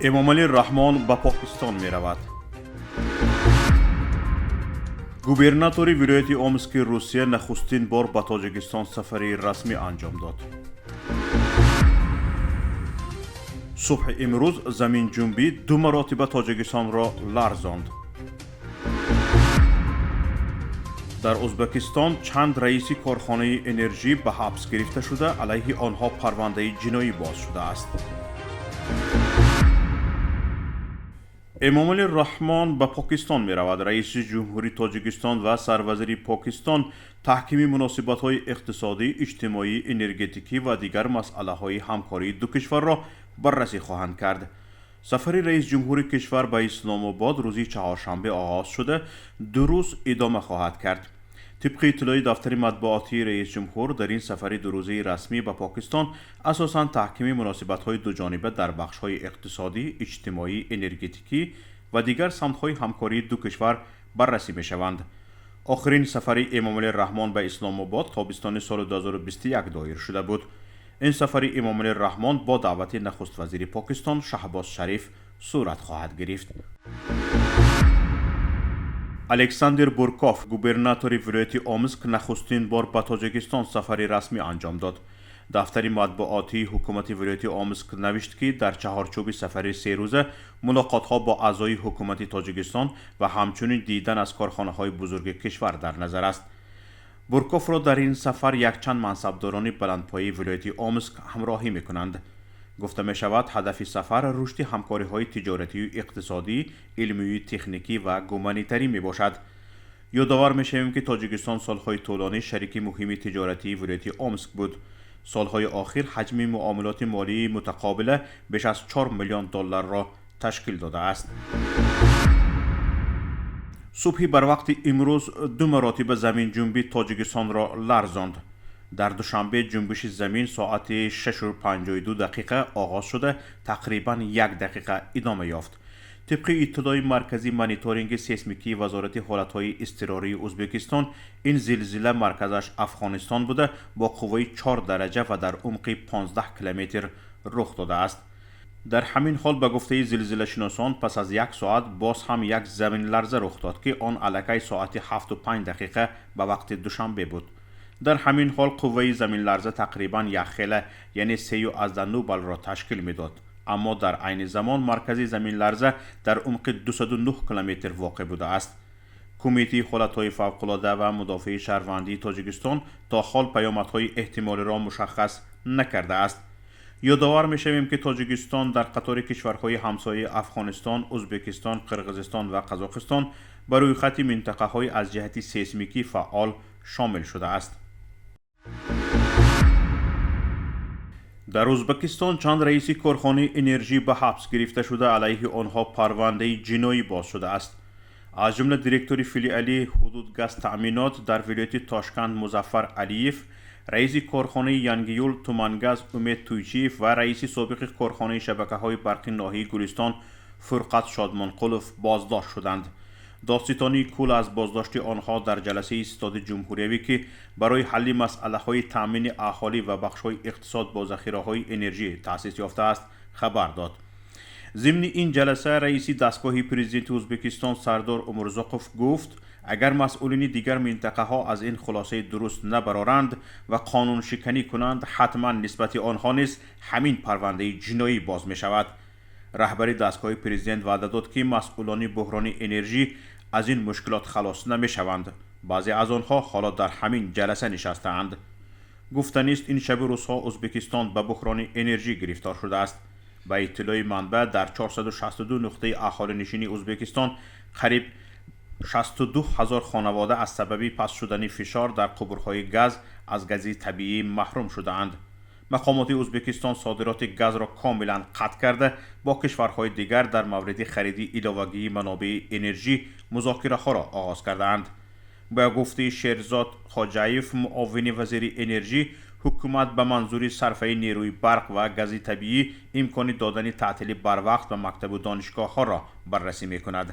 Эмомалӣ Раҳмон ба Покистон меравад. Губернатори вилояти Омски Русия нахустин бор ба Тоҷикистон сафари расмӣ анҷом дод. Субҳи имрӯз заминҷунбӣ ду маротиба Тоҷикистонро ларзонд. Дар Ӯзбекистон чанд раиси корхонаи энержӣ ба ҳабс гирифта шуда, алайҳи онҳо парвандаи ҷиноӣ боз шудааст. Эмомалӣ Раҳмон ба Покистон меравад. Раиси ҷумҳури Тоҷикистон ва сарвазири Покистон таҳкими муносибатҳои иқтисодӣ, иҷтимоӣ, энергетикӣ ва дигар масъалаҳои ҳамкории ду кишварро баррасӣ хоҳанд кард. Сафари раис ҷумҳури кишвар ба Исломобод рӯзи чаҳоршанбе оғоз шуда, 2 рӯз идома хоҳад кард. Тибқи иттилои дафтари матбуотии раис ҷумҳур, дар ин сафари дурӯзаи расмӣ ба Покистон асосан таҳкими муносибатҳои дуҷониба дар бахшҳои иқтисодӣ, иҷтимоӣ, энергетикӣ ва дигар самтҳои ҳамкории ду кишвар баррасӣ мешаванд. Охирин сафари Эмомалӣ Раҳмон ба Исломобод тобистони соли 2021 доир шуда буд. Ин сафари Эмомалӣ Раҳмон бо даъвати нахуствазири Покистон Шаҳбоз Шариф сурат хоҳад гирифт. Александр Бурков, губернатори вилояти Омск, нахустин бор ба Тоҷикистон сафари расмӣ анҷом дод. Дафтари матбуотии ҳукумати вилояти Омск навишт, ки дар чаҳорчӯби сафари серӯза мулоқотҳо бо аъзои ҳукумати Тоҷикистон ва ҳамчунин дидан аз корхонаҳои бузурги кишвар дар назар аст. Бурковро дар ин сафар якчанд мансабдорони баландпояи вилояти Омск ҳамроҳӣ мекунанд. Гуфта мешавад, ҳадафи сафар рушди ҳамкориҳои тиҷоратию иқтисодӣ, илмию техникӣ ва гуманитарӣ мебошад. Ёдовар мешавем, ки Тоҷикистон солҳои тӯлонӣ шарики муҳими тиҷоратии вилояти Омск буд. Солҳои охир ҳаҷми муомилоти молии мутақобила беш аз 4 миллион долларро ташкил додааст. Субҳи барвақти имрӯз ду маротиба заминҷунбӣ Тоҷикистонро ларзонд. Дар Душанбе ҷунбиши замин соати 6:52 дақиқа оғоз шуда, тақрибан 1 дақиқа идома ёфт. Тибқи иттилои маркази мониторинги сейсмикии Вазорати ҳолатҳои изтирории Ӯзбекистон, ин зилзила марказаш Афғонистон буда, бо қувваи 4 дараҷа ва дар умқи 15 километр рух додааст. Дар ҳамин ҳол, ба гуфтаи зилзилашиносон, пас аз 1 соат боз ҳам як заминларза рух дод, ки он аллакай соати 7:05 дақиқа ба вақти Душанбе буд. Дар ҳамин ҳол қувваи заминларза тақрибан якхела, яъне 3.9 баллро ташкил медод. Аммо дар айни замон маркази заминларза дар умқи 209 километр воқеъ будааст. Кумитаи ҳолатҳои фавқулода ва мудофиаи шаҳрвандии Тоҷикистон то ҳол паёмадҳои эҳтимолиро мушаххас накардааст. Ёдовар мешавем, ки Тоҷикистон дар қатори кишварҳои ҳамсояи Афғонистон, Ӯзбекистон, Қирғизистон ва Қазоқистон ба рӯйхати минтақаҳои аз ҷиҳати сейсмикӣ фаъол шомил шудааст. Дар Ӯзбекистон чанд раиси корхонаи энержӣ ба ҳабс гирифта шуда, алайҳи онҳо парвандаи ҷиноӣ боз шудааст. Аз ҷумла директори филиали ҳудудгаз таъминот дар вилояти Тошканд Музаффар Алиев, раиси корхонаи Янгиюл Тумангаз Умед Туйчиев ва раиси собиқи корхонаи шабакаҳои барқи ноҳияи Гулистон Фурқат Шодмонқулов боздошт шуданд. Додситонии кул аз боздошти онҳо дар ҷаласаи истоди ҷумҳуриявӣ, ки барои ҳалли масъалаҳои таъмини аҳолӣ ва бахшҳои иқтисод бо захираҳои энержӣ таъсис ёфтааст, хабар дод. Зимни ин ҷаласа раиси дастгоҳи президенти Ӯзбекистон Сардор Умурзоқов гуфт, агар масъулини дигар минтақаҳо аз ин хулосаи дуруст набароранд ва қонуншиканӣ кунанд, ҳатман нисбати онҳо низ ҳамин парвандаи ҷиноӣ боз мешавад. Раҳбари дастгоҳи президент ваъда дод, ки масъулони буҳрони энержӣ аз ин мушкилот халос намешаванд. Баъзе аз онҳо ҳоло дар ҳамин ҷаласа нишастаанд. Гуфтанист, ин шаби рӯзҳо Ӯзбекистон ба буҳрони энержӣ гирифтор шудааст. Ба иттилои манбаъ, дар 462 нуқтаи аҳолинишини Ӯзбекистон қариб 62 ҳазор хонавода аз сабаби паст шудани фишор дар қубурҳои газ аз гази табиӣ маҳрум шудаанд. Мақомоти Ӯзбекистон содироти газро комилан қатъ карда, бо кишварҳои дигар дар мавриди хариди иловагии манобеи энержӣ музокираҳоро оғоз кардаанд. Ба гуфтаи Шерзод Хоҷаев, муовини вазири энержӣ, ҳукумат ба манзури сарфаи нерӯи барқ ва гази табиӣ имкони додани таътили барвақт ба мактабу донишгоҳҳоро баррасӣ мекунад.